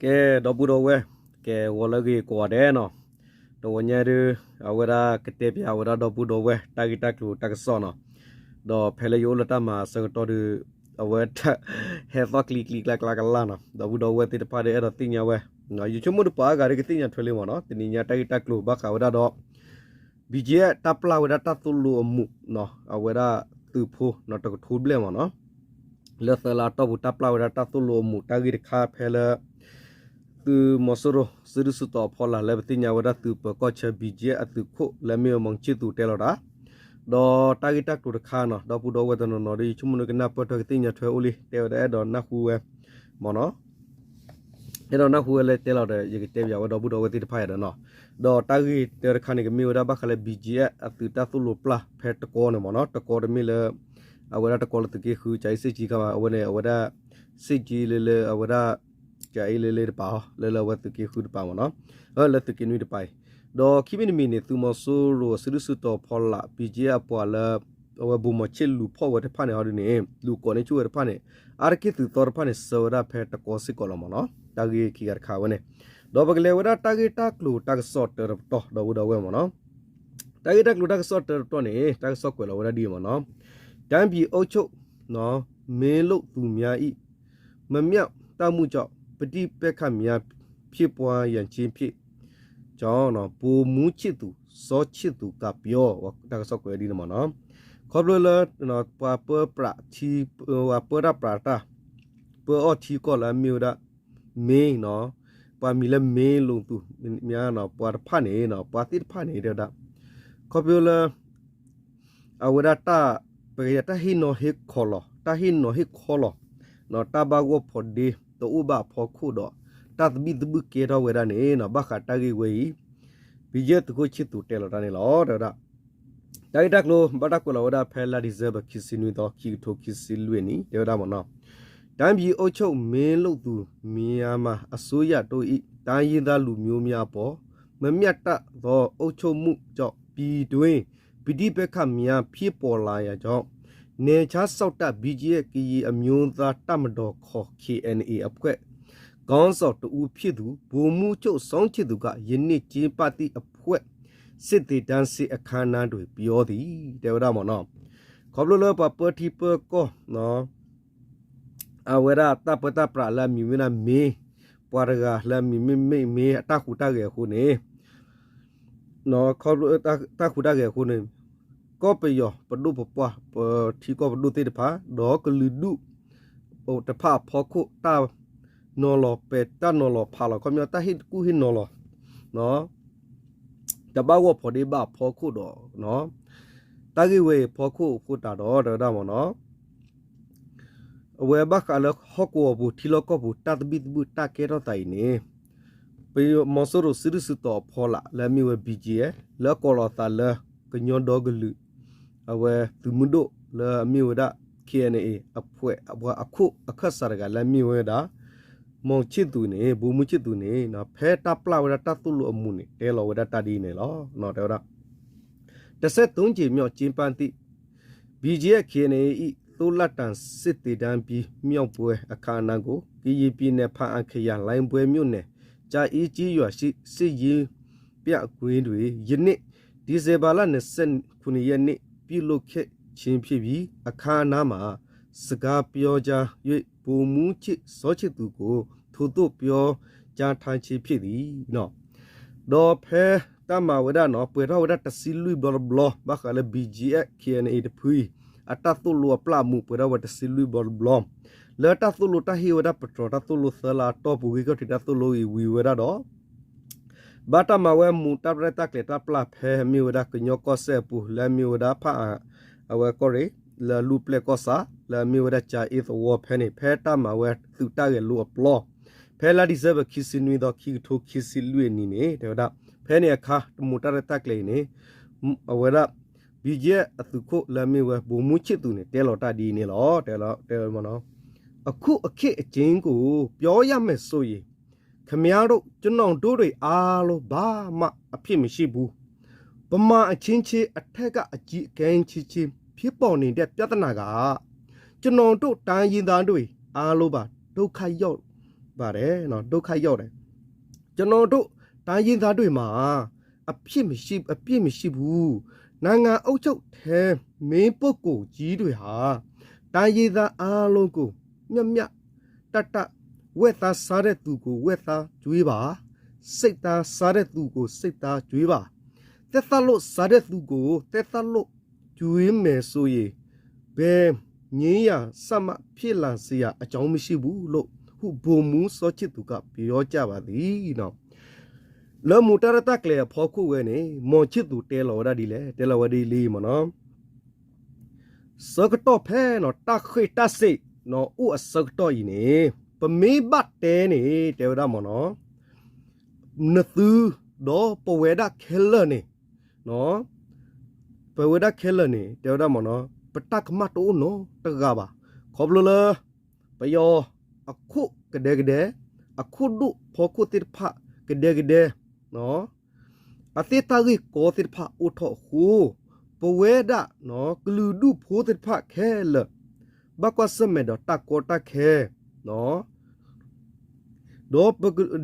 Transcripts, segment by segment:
ကဲ ဒီပုၢ်ဒီဝဲၢ်, ကဲ ဂီၤလၢအဂ့ၤကိးဂၤဒဲးနီၤ, တဂီၤညါဒုး အဝဲဒၣ်ကတဲပၠးဝဲဒၣ်ဒီပုၢ်ဒီဝဲၢ် တၢ်ဂ့ၢ်တၢ်ကျိၤတၢ်ကစီၣ်နီၤ, ဒီးဖဲလၢယအိၣ်လၢတၢ်မၤအဆၢကတီၢ်ဒုး အဝဲ ဟဲသီၣ်ကျံကျံကျါကျါကလၢ်နီၤ, ဒီပုၢ်ဒီဝဲၢ်သ့ၣ်တဖၣ်ဒုးအဲၣ်ဒိးသ့ၣ်ညါဝဲ, ယဆိကမိၣ်ဒုးပှၤအါဂၤဒုးကသ့ၣ်ညါထွဲလံမ့ၢ်နီၤ, တနံၤညါတၢ်ဂ့ၢ်တၢ်ကျိၤဘၣ်ဃးဝဲဒၣ်ဒီး ဘံၣ်ကၠံၣ်အဲၣ် တၢ်ပျၢ်ဝဲဒၣ်တၢ်သိၣ်လိအမူး, အဝဲဒၣ်သုးဖိနီၤ တကထိဘျဲၣ်မ့ၢ်နီၤ, လၢသၢလါအတီၢ်ပူၤ တၢ်ပျၢ်ဝဲဒၣ်တၢ်သိၣ်လိအမူး တၢ်ဂ့ၢ်တခါဖဲလၢ သုးမီၤစိရိၤ စုဒုၣ်စုတီၤအဖီလာ်လၢပသ့ၣ်ညါဝဲဒၣ်သုးပၢၤကီၢ်ဆၢ ဘံၣ်ကၠံၣ်အဲၣ် အသုးခိၣ်လၢအမ့ၢ်ဝဲ မီၣ်ခၠံၣ်သူး တဲလီၤတၢ်, ဒီးတၢ်ဂ့ၢ်တၢ်ကျိၤတခါနီၤ ဒီပုၢ်ဒီဝဲၢ်တနီၤနီၤဒီး ယဆိကမိၣ်လၢကနၢ်ပၢၢ်ထွဲကသ့ၣ်ညါထွဲအိၣ်လံ တဲဝဲဒၣ်အဲၣ်ဒိးနၢ်ဟူဝဲမ့ၢ်နီၤ အဲၣ်ဒိးနၢ်ဟူဝဲလၢတဲလီၤဒီး ယကတဲပၠးဝဲဒီပုၢ်ဒီဝဲၢ်သ့ၣ်တဖၣ်ယၤဒီးနီၤ, ဒီးတၢ်ဂ့ၢ်တၢတခါန့ၣ် ကမ့ၢ်ဝဲဒၣ်ဘၣ်ဃးလၢ ဘံၣ်ကၠံၣ်အဲၣ် အသုးတၢ်သိၣ်လိပျၢ်ဖဲတကီန့ၣ်မ့ၢ်နီၤ, တကီတမ့ၢ်လၢ အဝဲဒၣ်တကီလၢသုးက့ဃု ကၠၤအ့စ့ၣ်ကၠံခါဘၣ်, အဝဲန့ၣ် အဝဲဒၣ် စ့ၣ်ကၠံလၢလၢအဝဲဒၣ် ကၠၤအ့လၢလၢတပၤဟီ လၢလၢအဝဲသုးက့ဃုတပၤမ့ၢ်နီၤ, လၢသုးက့နွံတပၤအံၤ, ဒီးခံမံၤတမံၤန့ၣ် သုးမီၤစိရိၤအစုဒုၣ်စုတီၤဖီလာ် ဘံၣ်ကၠံၣ်အဲၣ် အပှၤလၢ အဝဲဘိၣ်မီၣ်ခၠံၣ်လူၤဖီၣ်ဝဲတဖၣ်န့ၣ်ဟီဒ်န့ၣ် လူၤကိးန့ၢ်ဆူၣ်ဝဲတဖၣ်န့ၣ် အါတက့ၢ်သုးသီတဖၣ်န့ၣ် ဆှၢဝဲဒၣ်ဖဲတကီစ့ၢ်ကီးလီၤမ့ၢ်နီၤ, တၢ်ဂ့ၢ်ခံဂၤတခါဝဲန့ၣ်, ဒီးပကလဲၤဝဲဒၣ်တၢ်ဂ့ၢ်တၢ်ကျိၤတၢ်ကစီၣ်တၢတပတီၢ် ဒီပုၢ်ဒီဝဲၢ်မ့ၢ်နီၤ, တၢ်ဂ့ၢ်တၢ်ကျိၤတၢ်ကစီၣ်တၢတပတီၢ်န့ၣ် တၢ်ကစီၣ်ကွဲးလီၤဝဲဒၣ်ဒ်အံၤမ့ၢ်နီၤ, တိုင်းပြည်အုပ်ချုပ် မင်းလုပ်သူများ၏ မမျှတမှုကြောင့် ပဋိပက္ခများဖြစ်ပွားရခြင်းဖြစ်ကြောင်း ဗိုလ်မှူးချစ်သူ စောချစ်သူကပြော တၢ်ကစီၣ်ကွဲးဒ်န့ၣ်မ့ၢ်နီၤ, ခီဖျိလၢ ပှၤပၢပြးထံ ပှၤပၢတၢ်ပြးတၢ် ပၢအီၣ်ထံကီၢ်လၢအမ့ၢ်ဝဲဒၣ် မင်းနီၤ, ပှၤမံၤလၢ မင်းလုပ်သူများနီၤ ပှၤတဖၣ်န့ၣ်နီၤ ပှၤသ့ၣ်တဖၣ်န့ၣ် တဲဝဲဒၣ် ခီဖျိလၢ အဝဲဒၣ်တၢ် ပကတဲတၢ်ဟ့ၣ်နီၤဟ့ၣ်ခီလီၤ တၢ်ဟ့ၣ်နီၤဟ့ၣ်ခီလီၤ တၢ်ဘၣ်ဂီၢ်ဖီဒ့ တအိၣ်ဘၣ်အဖီခိၣ်ဒီး တၢ်သဘံၣ်သဘုၣ်ကဲထီၣ်ဝဲဒၣ်န့ၣ်နီၤ ဘၣ်ဃးတၢ်ဂ့ၢ်ဝဲအံၤ ဘံၣ်ကၠံၣ်အဲၣ်သုးခိၣ်ခၠံၣ်သူးတဲလီၤတၢ်န့ၣ်လီၤ တဲဝဲဒၣ် တၢ်ဂ့ၢ်တၢ်ကျိၤ ဘၣ်တၢ်ကွဲးလီၤဝဲဒၣ်ဖဲလါ December ခံဆံနွံသီ ခံကထိခံဆံလွံၢ်နံၣ် တဲဝဲဒၣ်မ့ၢ်နီၤ, တိုင်းပြည်အုပ်ချုပ် မင်းလုပ်သူ မြန်မာအစိုးရတို့၏ တိုင်းရင်းသားလူမျိုးများအပေါ် မမျှတသော အုပ်ချုပ်မှုကြောင့် ပြည်တွင်း ပဋိပက္ခများ ဖြစ်ပေါ်လာရကြောင်း နယ်ခြားစောင့်တပ် ဘီဂျီအက်ဖ် ကရင်အမျိုးသားတပ်မတော် ခေါ် ခ့ဢၢၣ်အၣ်အ့ အဖွဲ့ ခေါင်းဆောင်တစ်ဦးဖြစ်သူ ဗိုလ်မှူးချုပ် စောချစ်သူက ယနေ့ကျင်းပသည့်အဖွဲ့ စစ်သင်တန်းဆင်းအခမ်းအနားတွင် ပြောသည် တဲဝဲဒၣ်မ့ၢ်နီၤ, ခီဖျိလၢပှၤပၢထံပၢကီၢ် အဝဲဒၣ်တၢ်ပၢတၢ်ပြးလၢအမံၤမ့ၢ်ဒၣ်မ့ၢ် ပှၤတဂၤလၢအမံၤမ့ၢ်မ့ၢ်မ့ၢ်အတၢ်ဟူးတၢ်ဂဲၤအဃိန့ၣ် ခီဖျိတၢ်ဟူးတၢ်ဂဲၤအဃိန့ၣ် ကီၢ်ပယီၤပဒိၣ်ပပှၢ် ပထံကီၢ်ပဒိၣ်သ့ၣ်တဖၣ် ဒီးကလုာ်ဒူၣ်တဖၣ်အဖီခိၣ် တၢ်နီၤလီၤပဲာ် တၢ်နီၤလီၤဖးလီၤ ခီပညီတၢ်ဟ့ၣ်ကူၣ်ဟ့ၣ်နီၤလီၤ တဘၣ်ဂီၢ်ဖီဒ့ဘၣ်အဖီခိၣ်ဒီး တၢ်ဂ့ၢ်ဝဲအံၤအဖီခိၣ်အဃိသတးဒီး တဲဝဲဒၣ်မ့ၢ်နီၤ အဝဲဘၣ်ဃးလၢဟီၣ်ကဝီၤပူၤ ထံလီၢ်ကီၢ်ပူၤ တၢ်သဘံၣ်သဘုၣ်တၢ်ကဲထီၣ်သးအံၤန့ၣ် ပယီၤမီၤစိရိၤစုဒုၣ်စုတီၤအဖီလာ် လၢအမ့ၢ်ဝဲ ဘီဂျီအက်ဖ် လၢအကိးလီၤအသးလၢ ကညီဒီကလုာ် အဝဲသုးမုၢ်ဒိၣ်လၢအမ့ၢ်ဝဲဒၣ် ခ့ၣ်အဲၣ်အၣ်အ့ အဖွဲ့ ပှၤအခိၣ်အခၢၣ်စးတဂၤလၢအမ့ၢ်ဝဲဒၣ် မီၣ်ခၠံၣ်သူးန့ၣ် ဗိုလ်မှူးချစ်သူန့ၣ် ဖဲတၢ်ပျၢ်ဝဲဒၣ်တၢ်သိၣ်လိအမူးန့ၣ် တဲလီၤဝဲဒၣ်တၢ်ဒ်အံၤန့ၣ်လီၤ. တဲဝဲဒၣ် တစ်ဆယ့်သုံးကြိမ်မြောက်ကျင်းပသည့် ဘီဂျီအက်ဖ် ခ့ၣ်အဲၣ်အၣ်အ့ ၏ သိလ်းတၢ်စစ်သင်တန်းပြီးမြောက်ပွဲအခမ်းအနားကို ကရင်ပြည်နယ် ဘားအံခရိုင် လှိုင်းဘွဲ့မြို့နယ် ကြာအင်းကျေးရွာရှိ စစ်ရေးပြကွင်းတွင် ယနေ့ ဒီဇင်ဘာလ နှစ်ဆယ့်ခုနစ်ရက်နေ့ ပြုလုပ်ခဲ့ခြင်းဖြစ်ပြီး အခမ်းအနားမှာ စကားပြောကြား၍ ဗိုလ်မှူးချစ် စောချစ်သူကို ထိုသို့ပြောကြားထားခြင်းဖြစ်သည်. ဒီးဖဲတၢ်မၤဝဲဒၣ်နီၤ ပှဲၤထီၣ်ဝဲဒၣ်တဆံလွံၢ်ဘျီတဘျီ ဘၣ်ဃးလၢ ဘီဂျီအက်ဖ် ခ့ၣ်အဲၣ်အၣ်အ့ တဖုအံၤ အတၢ်သိၣ်လိအပျၢ်အမူး ပှဲၤထီၣ်ဝဲတဆံလွံၢ်ဘျီတဘျီ လၢတၢ်သိၣ်လိတၢ်ဟ့ၣ်ဝဲဒၣ်ပတြီၤတၢ်သိၣ်လိသၢလါအတီၢ်ပူၤ ဂ့ၢ်ခီၣ်ထံးတၢ်သိၣ်လိအံၤဝံၤဝဲဒၣ်ဒီး ဘၣ်တၢ်မၤဝဲမူးတၢ်ရဲၣ်တၢ်ကျဲၤတၢ်ပျၢ်ဖဲအမ့ၢ်ဝဲဒၣ်ကညီကီၢ်စဲၣ်အပူၤ လၢအမ့ၢ်ဝဲဒၣ်ဖးအၣ် အဝဲကီၢ်ရ့ၣ် လၢလူၢ်ပျဲၢ်ကီၢ်ဆၣ် လၢအမ့ၢ်ဝဲဒၣ်ကၠၤအ့သဝီဖဲန့ၣ် ဖဲတၢ်မၤဝဲသုးတၢ်ဂဲၤလိအပျီ ဖဲလါ December ခံဆံနွံသီ ခံကထိခံဆံလွံၢ်အနံၤန့ၣ် တဲဝဲဒၣ် ဖဲန့ၣ်အခါ တမူးတၢ်ရဲၣ်တၢ်ကျဲၤအံၤန့ၣ် အဝဲဒၣ် ဘီဂျီအက်ဖ် အသုးခိၣ်လၢအမ့ၢ်ဝဲ ဗိုလ်မှူးချစ်သူန့ၣ် တဲလီၤတၢ်ဒ်အံၤန့ၣ်လီၤ. တဲဝဲ အခုအခင်းအကျင်းကို ပြောရမယ်ဆိုရင် ခင်ဗျားတို့ ကျွန်တော်တို့တွေအားလုံး ဘာမှအဖြစ်မရှိဘူး။ ဗမာအချင်းချင်း အထက်ကအကြီး အကဲချင်းချင်း ဖြစ်ပေါ်နေတဲ့ပြဿနာက ကျွန်တော်တို့တိုင်းရင်းသားတွေအားလုံးပါ ဒုက္ခရောက် ပါတယ်နော်, ဒုက္ခရောက်တယ်. ကျွန်တော်တို့တိုင်းရင်းသားတွေမှာ အပြစ်မရှိ၊ အပြစ်မရှိဘူး. နိုင်ငံအုပ်ချုပ်တဲ့ မင်းပုဂ္ဂိုလ်ကြီးတွေဟာ တိုင်းရင်းသားအားလုံးကို မျှမျှတတ ဝက်သားစားတဲ့သူကို ဝက်သားကျွေးပါ, စိတ်သားစားတဲ့သူကို စိတ်သားကျွေးပါ, သက်သာလို့စားတဲ့သူကို သက်သာလို့ ကျွေးမယ်ဆိုရင် ဘယ်ငြိမ်းရာစမှဖြစ်လာစရာအကြောင်းမရှိဘူးလို့ ဟု ဗိုလ်မှူးစောချစ်သူက ပြောကြပါသည် လၢမူးတၢ်ရဲၣ်တၢ်ကျဲၤအဖီခိၣ်ဝဲန့ၣ် မောင်ချစ်သူ တဲလီၤဝဲဒၣ်ဒ်လဲၣ်, တဲလီၤဝဲဒ်လံမ့ၢ်နီၤ, ဆၢကတီၢ်ဖဲနီၤ တၢ်ဃ့ၢ်တၢ်စ့းနီၤ အိၣ်အဆၢကတီၢ်အံၤန့ၣ် ပမ့ၢ်ဘၣ်တဲန့ၣ် တဲဝဲဒၣ်မ့ၢ်နီၤ နသု ဒီးပဝဲဒၣ်ခဲလၢာ်န့ၣ် ပဝဲဒၣ်ခဲလၢာ်န့ၣ် တဲဝဲဒၣ်မ့ၢ်နီၤ ပတၢ်ကမၣ်တအိၣ်နီတဂၤဘၣ်. ခီဖျိလၢ ပယီၤအခိၣ်ကဒဲကဒဲ, အခိၣ်ဒိၣ်ဖီခိၣ်သ့ၣ်တဖၣ်ကဒဲကဒဲ အသ့ၣ်တၢ်ဂ့ၢ်ကီသ့ၣ်တဖၣ်အိၣ်ထီၣ်အဃိ, ပဝဲဒၣ် ကလုာ်ဒူၣ်ဖိသ့ၣ်တဖၣ်ခဲလၢာ် ဘၣ်ကွၢ်ဆၢၣ်မဲာ်ဒီးတၢ်ကီတၢ်ခဲ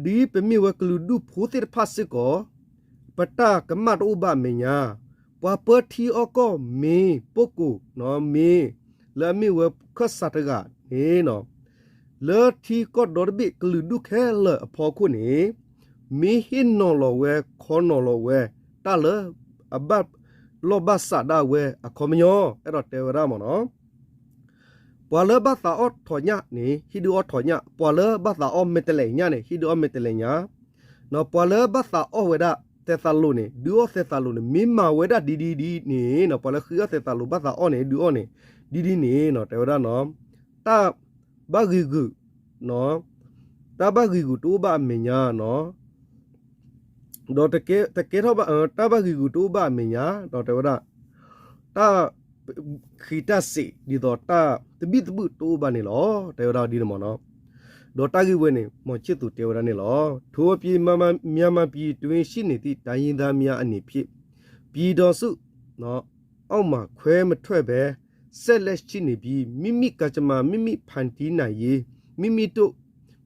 ဒီးပက ဒ်ပမ့ၢ်ဝဲကလုာ်ဒူၣ်ဖိသ့ၣ်တဖၣ်စ့ၢ်ကီး ပတၢ်ကမၣ်တအိၣ်ဘၣ်အမဲာ်ညါ, ပှၤပၢထံအီၣ်ကီၢ်မ့ၢ် ပုဂ္ဂိုလ် မ့ၢ် လၢအမ့ၢ်ဝဲခၢၣ်စးတဂၤန့ၣ် လၢထံကီၢ်ဒီတဘ့ၣ်ကလုာ်ဒူၣ်ခဲလၢာ်အဖီခိၣ်န့ၣ် မ့ၢ်ဟ့ၣ်နီၤလီၤဝဲ ခီနီၤလီၤဝဲ တၢ်လၢအဘၣ်လိာ်ဘၣ်စးဒၣ်ဝဲအခီပညီ အဲၣ်ဒိးတဲဝဲဒၣ်မ့ၢ်နီၤ ပှၤလၢဘၣ်သးအီၣ်ထီၣ်ညၣ်န့ၣ် ဟ့ၣ်ဒုးအီၣ်ထီၣ်ညၣ်, ပှၤလၢဘၣ်သးအီၣ်မဲာ်တဲၤလဲၤညၣ်န့ၣ် ဟ့ၣ်ဒုးအီၣ်မဲာ်တဲၤလဲၤညၣ်, ပှၤလၢဘၣ်သးအီၣ်ဝဲဒၣ် သဲးသးလိၤန့ၣ် ဒုးအီၣ်သဲးသးလိၤန့ၣ် မ့ၢ်မၤဝဲဒၣ်ဒ်ဒ်ဒ်န့ၣ် ပှၤလၢဃ့အီၣ်သဲးသးလိၤ ဘၣ်သးအီၣ်န့ၣ် ဒုးအီၣ်န့ၣ် ဒ်ဒ်န့ၣ် တဲဝဲဒၣ်နီၤ တၢ်ဘၣ်ဂ့ၤဂုာ် တၢ်ဘၣ်ဂ့ၤဂုာ်တအိၣ်ဘၣ်အမဲာ်ညါနီၤ ဒီးတကဲထီၣ်ဘၣ် တၢ်ဘၣ်ဂ့ၤဂုာ်တအိၣ်ဘၣ်အမဲာ်ညါ ဒီးတဲဝဲဒၣ် တၢ်ဃ့ၢ်တၢ်စ့း ဒ်သိးတၢ်သဘံၣ်သဘုၣ်တအိၣ်ဘၣ်န့ၣ်လီၤ. တဲဝဲဒၣ်ဒ်န့ၣ်မ့ၢ်နီၤ ဒီးတၢ်ဂ့ၢ်ဝဲန့ၣ် မောင်ချစ်သူ တဲဝဲဒၣ်န့ၣ်လီၤ. ထိုအပြင် မြန်မာပြည်တွင်းရှိနေသည့် တိုင်းရင်းသားများအနေဖြင့် ပြည်ထောင်စု အောက်မှာ ခွဲမထွက်ဘဲ ဆက်လက်ရှိနေပြီး မိမိကံကြမ္မာ မိမိဖန်တီးနိုင်ရေး မိမိတို့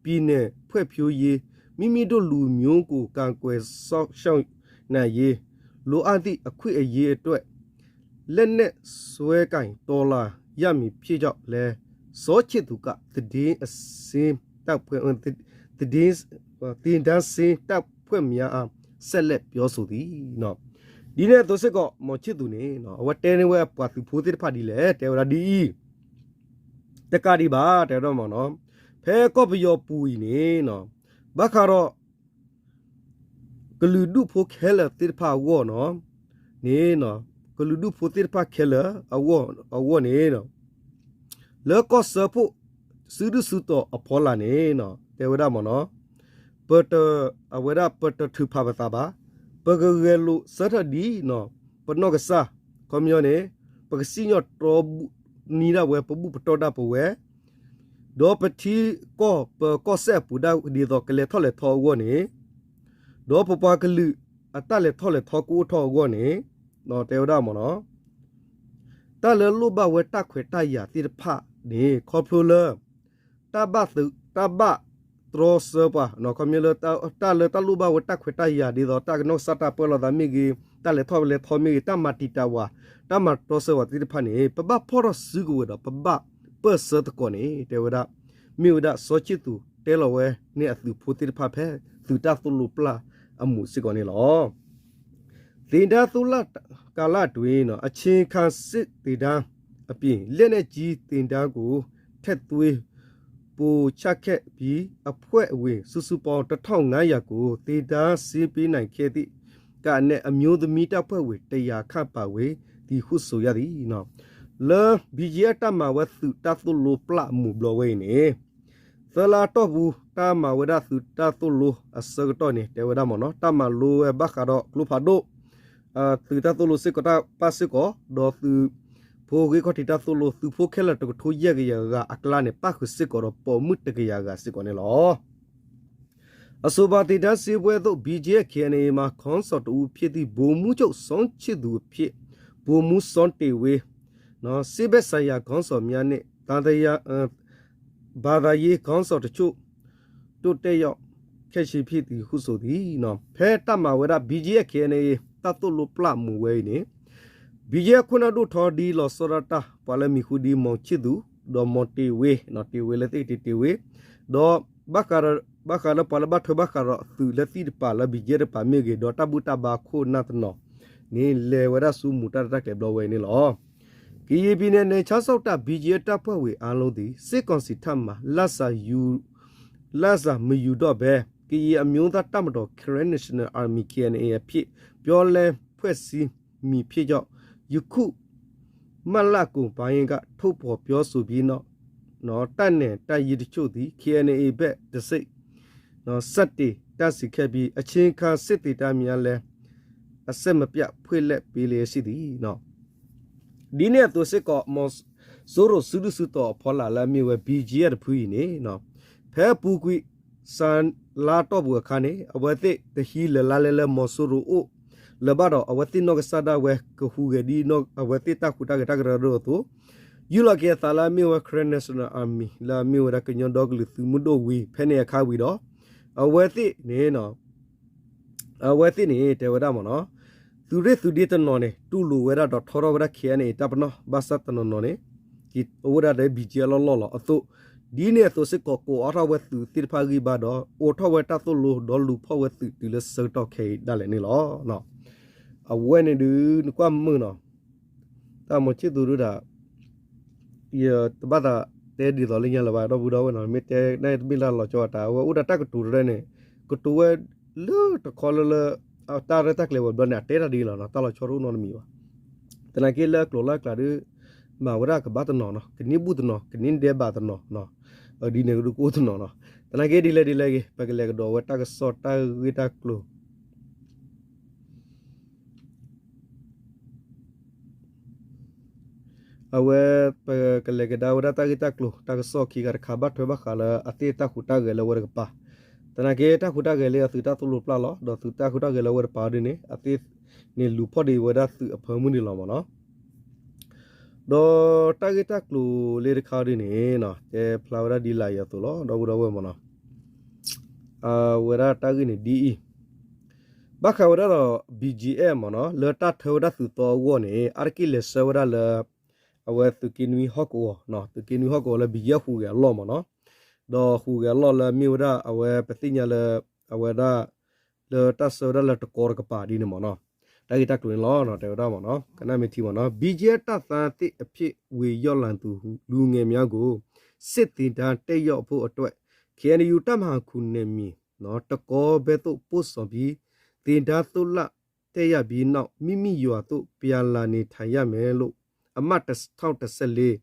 ပြည်နယ်ဖွံ့ဖြိုးရေး မိမိတို့လူမျိုးကို ကာကွယ်စောင့်ရှောက်နိုင်ရေး လိုအပ်သည့်အခွင့်အရေးအတွက် လက်နက်စွဲကိုင်တော်လှန်ရမည်ဖြစ်ကြောင်းလည်း စောချစ်သူက သတင်းအဆင်းတပ်ဖွဲ့ သတင်း သင်တန်းဆင်းတပ်ဖွဲ့များအား ဆက်လက်ပြောဆိုသည် ဒ်န့ၣ်အသိးစ့ၢ်ကီး မောင်ချစ်သူ န့ၣ် အဝဲတဲန့ၢ်ဝဲပှၤသုးဖိသ့ၣ်တဖၣ်ဒ်လဲၣ် တဲဝဲဒၣ်ဒ်အံၤ တကးဒံးဘၣ် တဲဝဲဒၣ်မ့ၢ်နီၤ ဖဲကီၢ်ပယီၤပူၤအံၤန့ၣ် ဘၣ်ဃးဒီး ကလုာ်ဒူၣ်ဖိခဲလၢာ်သ့ၣ်တဖၣ်အဂီၢ်နီၤ န့ၣ် ကလုာ်ဒူၣ်ဖိသ့ၣ်တဖၣ်ခဲလၢာ်အဂီၢ်န့ၣ် လၢကီၢ်စၢဖှိၣ် စုဒုၣ်စုတီၤအဖီလာ်န့ၣ် တဲဝဲဒၣ်မ့ၢ်နီၤ ပတ အဝဲဒၣ်ပတထုးဖးပသးဘၣ်, ပကဂဲၤလိာ်စၢထၢၣ်ဒ် ပနီၢ်ကစၢ် ခီပညီန့ၣ် ပကစံၣ်ညီၣ်တြီနံၤဒၣ်ဝဲ ပဘူၣ်ပတီၢ်ဒၣ်ပဝဲ ဒီးပထံကီၢ်ပကီၢ်စဲၣ်အပူၤဒၣ်ဒ်သိးကလဲၤထီၣ်လဲၤထီအဂီၢ်န့ၣ် ဒီးပပှၤကလုာ်အတၢ်လဲၤထီၣ်လဲၤထီကအိၣ်ထီၣ်အဂီၢ်န့ၣ် တဲဝဲဒၣ်မ့ၢ်နီၤ တၢ်လၢလိၣ်ဘၣ်ဝဲတၢ်ခွဲးတၢ်ယာ်သ့ၣ်တဖၣ်န့ၣ် ခီဖျိလၢ တၢ်ဘၣ်သုး တၢ်ဘၣ်တြီဆၢပှၤ ခီပညီလၢ တၢ်လၢတၢ်လိၣ်ဘၣ်ဝဲတၢ်ခွဲးတၢ်ယာ် ဒ်သိးတၢ်ကနီၣ်ကစၢ်တၢ်ပၢလီၤသးမ့ၢ်ဂ့ၤ, တၢ်လဲၤထီၣ်လဲၤထီမ့ၢ်ဂ့ၤ, တၢ်မၤတံာ်တာ်ဝဲ တၢ်မၤတြီဆၢဝဲသ့ၣ်တဖၣ်န့ၣ် ပဘၣ်ဖီၣ်ထီၣ်စုကဝဲၤဒီး ပဘၣ်ပၢၢ်ဆၢသကိးန့ၣ် တဲဝဲဒၣ် မ့ၢ်ဝဲဒၣ်စီၤခၠံးသူၣ်တဲလီၤဝဲန့ၣ်အသုးဖိသ့ၣ်တဖၣ်ဖဲ သုးတၢ်သိၣ်လိပျၢ်အမူးစ့ၢ်ကီးန့ၣ်လီၤ. သင်တန်းသုံးလကာလအတွင်း အခြေခံစစ်သင်တန်းအပြင် လက်နက်ကြီးသင်တန်းကို ထည့်သွင်း ပို့ချခဲ့ပြီး အဖွဲ့ဝင်စုစုပေါင်း တစ်ထောင့်ငါးရာကို သင်တန်းဆင်းပေးနိုင်ခဲ့သည့်ကံၣ်အနက် အမျိုးသမီးတပ်ဖွဲ့ဝင် တစ်ရာခန့်ပါဝင်သည်ဟု ဆိုရသည် လၢ ဘီကၠံၣ်အဲၣ် တၢ်မၤဝဲသုးတၢ်သိၣ်လိပျၢ်အမူးဘျီဝဲအံၤန့ၣ် သၢလါအတီၢ်ပူၤ တၢ်မၤဝဲဒၣ်သုးတၢ်သိၣ်လိအဆၢကတီၢ်န့ၣ် တဲဝဲဒၣ်မ့ၢ်နီၤ တၢ်မၤလိဝဲဘၣ်ဃးဒီးကျိဖးဒိၣ် သုးတၢ်သိၣ်လိစ့ၢ်ကီးတၢ်ပၢ်စ့ၢ်ကီး ဒီးသုးဖိအဂ့ၢ်ခီၣ်ထံးတၢ်သိၣ်လိ သုးဖိခဲလၢာ်တကထိယဲၢ်ကယၤဂၤအကျါန့ၣ် ပၣ်ဃုာ်စ့ၢ်ကီးဒီးပိာ်မုၣ်တကယၤဂၤစ့ၢ်ကီးန့ၣ်လီၤ. အဆိုပါသင်တန်းဆင်းပွဲသို့ ဘီကၠံၣ်အဲၣ် ခ့ၣ်အဲၣ်အံၣ် မှခေါင်းဆောင်တစ်ဦးဖြစ်သည့် ဗိုလ်မှူးချုပ် စောချစ်သူအဖြစ် ဗိုလ်မှူး စောတင်ဝင်း စစ်ဘက်ဆိုင်ရာခေါင်းဆောင်များနှင့် သာသနာ ဘာသာရေးခေါင်းဆောင်တချို့ ဒိၣ်တဲယီၣ် ခဲဆံဖံးသံဃုစိၤသံ ဖဲတၢ်မၤဝဲဒၣ် ဘီကၠံအ့ ခဲအံၤန့ၣ် တၢ်သိၣ်လိပျၢ်မူဝဲအံၤန့ၣ် ဘီကၠံအ့ ခိၣ်နၢ်ဒိၣ်ထီဒ်လီၤဆီဒၣ်တၢ် ပှၤလၢမံၤဟူဒ် မီၤဆံၣ်သူး ဒီးမီၤတ့ၤဝ့ တ့ၤဝ့လၢသ့ၣ်ကတ့ၤတ့ၤဝ့ ဒီး ဘၣ်ဃးလၢပှၤလၢဘၣ်ထွဲဘၣ်ဃးဒီးသုးလၢသ့ၣ်တဖၣ်လၢ ဘီကၠံအ့ တဖၣ်မ့ၢ်ဂ့ၤ ဒီးတၢ်ဘူၣ်တၢ်ဘါခိၣ်နၢ်တနီၤန့ၣ် လဲၤဝဲဒၣ်ဆူမူၤတၢ်ရဲၣ်တၢ်ကျဲၤဘျီဝဲန့ၣ်လီၤ. ကရင်ပြည်နယ် နယ်ခြားစောင့်တပ် ဘီကၠံအ့ တပ်ဖွဲ့ဝင်အားလုံးသည် စစ်ကောင်စီထံမှ လစာယူ လစာမယူတော့ဘဲ ကရင်အမျိုးသားတပ်မတော် Karen National Army เคเอ็นเอ အဖြစ် ပြောင်းလဲဖွဲ့စည်းမည်ဖြစ်ကြောင်း ယခု မှတ်လတ်ကုန်ပိုင်းက ထုတ်ဖော်ပြောဆိုပြီးနောက် တပ်နဲ့တပ်ရင်းတချို့သည် เคเอ็นเอ ဘက်တဆင့် စတင်တပ်ဆင်ခဲ့ပြီး အချိန်အခါ စစ်သည်များလည်း အဆက်မပြတ် ဖွင့်လှစ်ပေးလျက်ရှိသည်. ဒ်န့ၣ်အသိးစ့ၢ်ကီး မီၤစိရိၤစုဒုၣ်စုတီၤအဖီလာ်လၢအမ့ၢ်ဝဲ ဘီကၠံအ့ တဖုအံၤန့ၣ် ဖဲအပူၤကွံာ် စှၤလါတီၢ်ပူၤအခါန့ၣ် အဝဲသ့ၣ်တဟံးလၢၤလါလဲလၢမီၤစိရိၤအိၣ်လၢၤဘၣ်ဒီး အဝဲသ့ၣ်နီၢ်ကစၢ်ဒၣ်ဝဲကဟူးဂဲၤဒ်အဝဲသ့ၣ်တၢ်ဟူးတၢ်ဂဲၤတၢ်ကရၢကရိအသိး ယူၢ်လီၤက့ၤအသးလၢအမ့ၢ်ဝဲ Karen National Army လၢအမ့ၢ်ဝဲဒၣ်ကညီဒီကလုာ်သုးမုၢ်ဒိၣ်ဝံၤ ဖဲန့ၣ်အခါဝံၤဒီး အဝဲသ့ၣ်န့ၣ် အဝဲသ့ၣ်န့ၣ် တဲဝဲဒၣ်မ့ၢ်နီၤ သုးရ့ၣ်သုးဒ့တနီၤန့ၣ် တူၢ်လိာ်ဝဲဒၣ်ဒီးထီထီၣ်ဝဲဒၣ် KNA တၢ်ပနီၣ် ဘၣ်ဆၣ်တနီၤနီၤန့ၣ် အိၣ်ဝဲဒၣ်ဒီး ဘီကၠံအ့ အလီၢ်လီၢ်လီၤအသိး ဒ်န့ၣ်အသိးစ့ၢ်ကီး ကိးအါထီၣ်ဝဲသုးသ့ၣ်တဖၣ်ဂံၢ်ဘါဒီး အိးထီၣ်ဝဲတၢ်သိၣ်လိဒီးလူၤဖီၣ်ဝဲသုးတုၤလၢဆၢကတီၢ်ခဲအံၤဒၣ်လဲာ်န့ၣ်လီၤ. အဝဲန့ၣ်ဒုး နကွၢ်မုာ်နီၤ တၢ်မီၤဆံၣ်သူဒုဒၣ် ယတဘၣ်သးတဲဒ်သိးလၢညါလၢၤဘၣ် ဒီပုၢ်ဒီဝဲၢ်နီၤ မ့ၢ်တဲန့ၣ်တမ့ၢ်လၢလီၤကၠီအတၢ် အဝဲအိၣ်ဒီးတၢ်ကတိၤတရဲၣ်န့ၣ် ကတိၤဝဲလၢတခီလၢလၢ တၢ်ရဲၣ်တၢ်ကျဲၤဝဲၤဘျီန့ၣ် အတဲတၢ်ဒ်လီၤနီၤ တၢ်လီၤဆီတအိၣ်နီတမံၤဘၣ်. သနာ်က့လၢအကျိၤလၢအကျါဒုး မၤဝဲဒၣ်ကဘၣ်တနီၤနီၤ ကန့ၢ်ဘူၣ်တနီၤ ကန့ၢ်ဒဲးဘးတနီၤ ဒ်န့ၣ်ကဒုးကအိၣ်တနီၤနီၤ သနာ်က့ဒ်လဲၣ်ဒ်လဲၣ်ဂ့ၤ ပကလဲၤကဒီးဝဲတၢ်ကစီၣ်တၢ်ဂ့ၢ်တၢ်ကျိၤ အဝဲ ပကလဲၤကဒါဝဲဒၣ်တၢ်ဂ့ၢ်တၢ်ကျိၤ တၢ်ကစီၣ်ခံဂၤတခါ ဘၣ်ထွဲဘၣ်ဃးလၢအသ့ၣ်တၢ်ဟူးတၢ်ဂဲၤလၢဝဲတကပၤ သနာ်က့တၢ်ဟူးတၢ်ဂဲၤလၢအသုးတၢ်သိၣ်လိပျၢ်လီၤ ဒီးသုးတၢ်ဟူးတၢ်ဂဲၤလၢဝဲတပၤဒ်န့ၣ် အသ့ၣ်န့ၣ်လူၤဖီၣ်ဒံးဝဲဒၣ်သုးအဖၢမုၢ်န့ၣ်လီၤမ့ၢ်နီၤ ဒီးတၢ်ဂ့ၢ်တၢ်ကျိၤလၢတခါဒ်န့ၣ် တဲဖျါဝဲဒၣ်ဒ်လာ်အံၤအသိးလီၤ ဒီပုၢ်ဒီဝဲၢ်မ့ၢ်နီၤ အဝဲဒၣ်တၢ်ဂ့ၢ်န့ၣ်ဒ်အံၤ ဘၣ်ဃးဝဲဒၣ်ဒီး ဘီကၠံအ့ မ့ၢ်နီၤ လၢတၢ်ထၢဝဲဒၣ်သုးသီအဂီၢ်န့ၣ် အါတက့ၢ်လဲၤဆှၢဝဲဒၣ်လၢ အဝဲသုးက့နွံဟီၣ်ကဝီၤ သုးက့နွံဟီၣ်ကဝီၤလၢဘီကၠံအ့ဟူးဂဲၤအလီၢ်မ့ၢ်နီၤ ဒီးဟူးဂဲၤအလီၢ်လၢအမ့ၢ်ဝဲဒၣ်အဝဲပသ့ၣ်ညါလၢ အဝဲဒၣ် လၢတၢ်ဆှၢဝဲဒၣ်လၢတကီတကပၤဒ်န့ၣ်မ့ၢ်နီၤ တၢ်ဂ့ၢ်တၢ်ကျိၤန့ၣ်လီၤ တဲဝဲဒၣ်မ့ၢ်နီၤ ကနၣ်မ့ၢ်ထံမ့ၢ်နီၤ ဘီကၠံအ့ တပ်သားသစ်အဖြစ် ဝင်ရောက်လာသူ လူငယ်များကို စစ်သင်တန်းတက်ရောက်ဖို့အတွက် KNU တပ်မဟာခုနစ်နယ်မြေ တကီဘဲသို့ပို့ဆောင်ပြီး သင်တန်းသုံးလတက်ရပြီးနောက် မိမိရွာသို့ပြန်လာနေထိုင်ရမယ်လို့ အမှတ်တစ်ထောင့်တစ်ဆယ့်လေး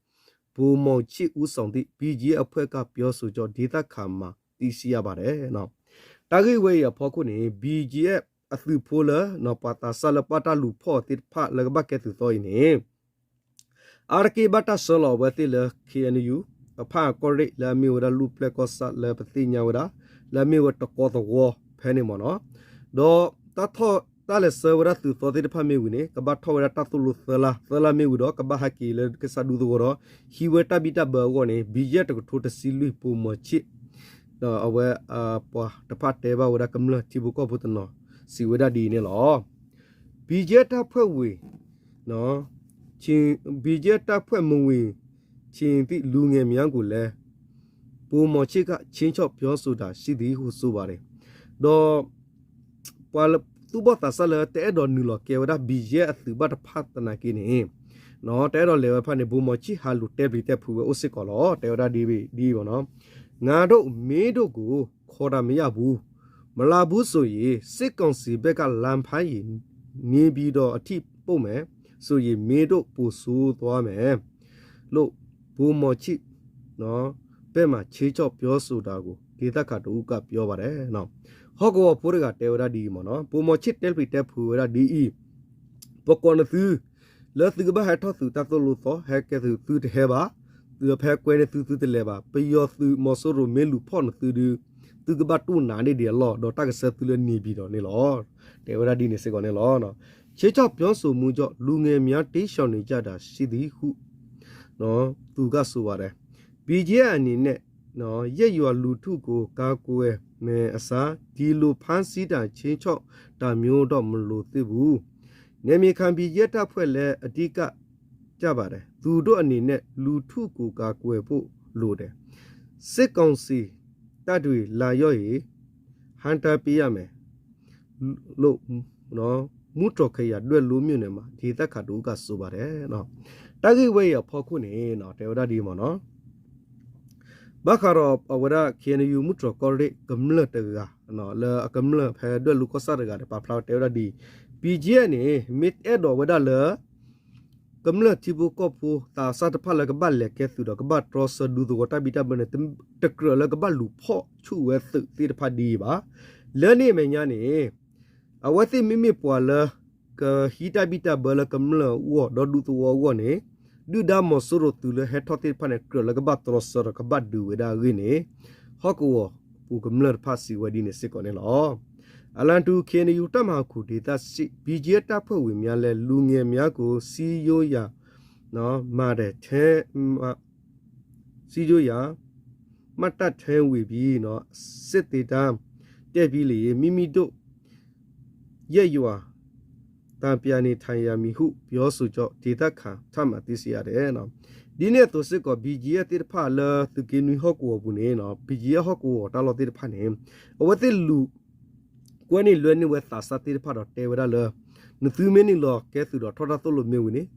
ဗိုလ်မောင်ချစ်ဦးဆောင်သည့် ဘီကၠံအ့အဖွဲ့ကပြောဆိုကြောင်း ဒေသခံမှ သိရှိရပါတယ် တၢ်ဂ့ၢ်ဝဲအံၤအဖီခိၣ်န့ၣ် ဘီကၠံအ့အသုးဖိလၢ ပှၤသးစၢ်လၢဘၣ်တၢ်လူၤဖီၣ်အီၤသ့ၣ်တဖၣ်လၢကဘၣ်ကဲသုးသီအံၤန့ၣ် အါတက့ၢ်ဘၣ်တၢ်ဆှၢလီၤအဝဲသ့ၣ်လၢ KNU အဖၣ်အကီၢ်ရ့ၣ်လၢအမ့ၢ်ဝဲဒၣ်လူၢ်ပျဲၢ်ကီၢ်ဆၣ်လၢပသ့ၣ်ညါဝဲဒၣ် လၢအမ့ၢ်ဝဲတကီသဝီဖဲန့ၣ်မ့ၢ်နီၤ ဒီးတၢ်ထီၣ်တၢ်လဲၤဆှၢဝဲဒၣ်သုးသီသ့ၣ်တဖၣ်မ့ၢ်ဝံၤန့ၣ် ကဘၣ်ထီၣ်ဝဲဒၣ်တၢ်သိၣ်လိသၢလါ သၢလါမ့ၢ်ဝံၤဒီး ကဘၣ်ဟဲက့ၤလၢကစၢ်ဒူသဝီဒီး ဟံးဝဲတၢ်ဘံၣ်တၢ်ဘၢအဂီၢ်န့ၣ် ဘီကၠံအ့တကထိတဆံလွံၢ် ဗိုလ်မောင်ချစ် ဒီးအဝဲ ပှၤတဖၣ်တဲဘၣ်ဝဲဒၣ်ကမျၢၢ်ထံဖိကီၢ်ဖိတနီၤ စံးဝဲဒၣ်ဒ်အံၤန့ၣ်လီၤ. ဘီကၠံအ့တပ်ဖွဲ့ဝင် ဘီကၠံအ့တပ်ဖွဲ့ဝင် ခြင်သည့်လူငယ်များကိုလည်း ဗိုလ်မောင်ချစ်က ခြိမ်းခြောက်ပြောဆိုတာရှိသည်ဟုဆိုပါတယ် ဒီး ပှၤသူၣ်ဘီၣ်သးစၢ်လၢတအဲၣ်ဒိးနုာ်လီၤကဲဝဲဒၣ် ဘီကၠံအ့အသုးဘၣ်တဖၣ်သနာ်က့န့ၣ် တအဲၣ်ဒိးလဲၤဝဲတဖၣ်န့ၣ် ဗိုလ်မောင်ချစ်ဟးလူၤတဲပျံၤတဲဖုးဝဲအိၣ်စ့ၢ်ကီးလီၤ တဲဝဲဒၣ်ဒ်အံၤမ့ၢ်နီၤ ငါတို့ မင်းတို့ကို ခေါ်တာမရဘူး မလာဘူးဆိုရင် စစ်ကောင်စီဘက်က လမ်းဖမ်းရင် နေပြည်တော်အထိပို့မယ်ဆိုရင် မင်းတို့ပိုဆိုးသွားမယ်လို့ ဗိုလ်မောင်ချစ် ဘက်မှ ခြိမ်းခြောက်ပြောဆိုတာကို ဒေသခံတစ်ဦးက ပြောပါတယ် ဟီၣ်ကဝီၤဖိတဂၤတဲဝဲဒၣ်ဒ်အံၤမ့ၢ်နီၤ ဗိုလ်မောင်ချစ်တဲပျံၤတဲဖုးဝဲဒၣ်ဒ်အံၤ ပကိးနသု လၢသုကဘၣ်ဟဲထီၣ်သုးတၢ်သိၣ်လိသီ ဟဲကဲသုးသုတဟဲဘၣ် သုဖဲကွဲန့ၢ်သုသုတလဲၤဘၣ် ပယီၤသုးမီၤစိရိၤမ့ၢ်လူၤဖီၣ်နသုဒုး သုကဘၣ်တူၢ်နးန့ၢ်ဒံးအလီၢ် ဒီးတၢ်ကဆှၢသုလၢ နေပြည်တော် န့ၣ်လီၤ တဲဝဲဒၣ်ဒ်န့ၣ်စ့ၢ်ကီးန့ၣ်လီၤ ခြိမ်းခြောက်ပြောဆိုမှုကြောင့် လူငယ်များ တိမ်းရှောင်နေကြတာရှိသည်ဟု သူကဆိုပါတယ် ဘီကၠံအ့အနေနဲ့ ယဲၢ်ယွၤလူၤထူၣ်ကိးကၤကွဲၤမဲာ်အဆၣ် ဒီလိုဖမ်းဆီးတာ ခြိမ်းခြောက်တာမျိုးတော့ မလိုသေးဘူး နယ်မြေခံ ဘီယဲၢ် တပ်ဖွဲ့လည်း အဓိကကျပါတယ် သူတို့အနေနဲ့ လူထုကို ကာကွယ်ဖို့လိုတယ် စစ်ကောင်စီတပ်တွေ လာရောက်ရင် ဟန့်တားပေးရမယ် လို့ မူတြော်ခရိုင် ဒွဲၣ်လိၤမြို့နယ်မှာ ဒေသခံတစ်ဦးက ဆိုပါတယ် တၢ်ဂ့ၢ်ဝဲအံၤအဖီခိၣ်န့ၣ် တဲဝဲဒၣ်ဒ်အံၤမ့ၢ်နီၤ ဘၣ်ဃးဒီးအဝဲဒၣ် ခ့ၣ်အဲၣ်ယူၣ် မူတြော်ကီၢ်ရ့ၣ်ကမျၢၢ်တဂၤ လၢအကမျၢၢ်ဖဲဒွဲၣ်လိၤကီၢ်ဆၣ်တဂၤန့ၣ် ပာ်ဖျါတဲဝဲဒၣ်ဒ်အံၤ ဘီကၠံအ့ၣ်န့ၣ် မ့ၢ်အဲၣ်ဒိးဝဲဒၣ်လၢ ကမျၢၢ်ထံဖိကီၢ်ဖိသးစၢ်တဖၣ်လၢကဘၣ်လဲၤကဲသုးဒီးကဘၣ်တြီဆၢဒူသဝီတၢ်ဘံၣ်တၢ်ဘၢန့ၣ် တကြၢးလၢကဘၣ်လူၤဖီၣ်ဆူၣ်ဝဲသုးသ့ၣ်တဖၣ်ဒ်အံၤဘၣ်. လၢန့ၣ်အမဲာ်ညါန့ၣ် အဝဲသ့ၣ်မ့မ့ၢ်ပှၤလၢ ကဟံးတၢ်ဘံၣ်တၢ်ဘၢလၢကမျၢၢ်အဂီၢ် ဒီးဒူသဝီအဂီၢ်န့ၣ် ဒုၣ်ဒါမီၤစိရိၤသုးလၢဟဲထီၣ်သ့ၣ်တဖၣ်န့ၣ် ကြၢးလၢကဘၣ်တြီဆၢဒီးကဘၣ်ဒုးဝဲဒၣ်အဂ့ၢ်န့ၣ် ဟီၣ်ကဝီၤပူၤကမျၢၢ်တဖၣ်စံးဝဲဒ်န့ၣ်စ့ၢ်ကီးန့ၣ်လီၤ. အလံတူ ခ့ၣ်အဲၣ်ယူၣ် တပ်မဟာခု ဒေသစစ် ဘီကၠံအ့ၣ် တပ်ဖွဲ့ဝင်များလည်း လူငယ်များကို စည်းရုံးရာ မှတ်တမ်း စည်းရုံးရာ မှတ်တမ်းတင်ဝေပြီး စစ်သင်တန်းတက်ပြီးလျှင် မိမိတို့ ရပ်ရွာ တန်ပြန်နေထိုင်ရမည်ဟု ပြောဆိုကြောင်း ဒေသခံထံမှ သိရှိရတယ် ဒ်န့ၣ်အသိးစ့ၢ်ကီး ဘီကၠံအ့ၣ် သ့ၣ်တဖၣ်လၢသုးက့နွံဟီၣ်ကဝီၤပူၤန့ၣ် ဘီကၠံအ့ၣ်ဟီၣ်ကဝီၤတၢ်လီၢ်သ့ၣ်တဖၣ်န့ၣ် အဝဲသ့ၣ်လူၤ ကွဲန့ၢ်လွဲန့ၢ်ဝဲသးစၢ်သ့ၣ်တဖၣ်ဒီးတဲဝဲဒၣ်လၢ နသုမ့ၢ်နုာ်လီၤကဲသုးဒီးထီၣ်တၢ်သိၣ်လိမ့ၢ်ဝံၤန့ၣ်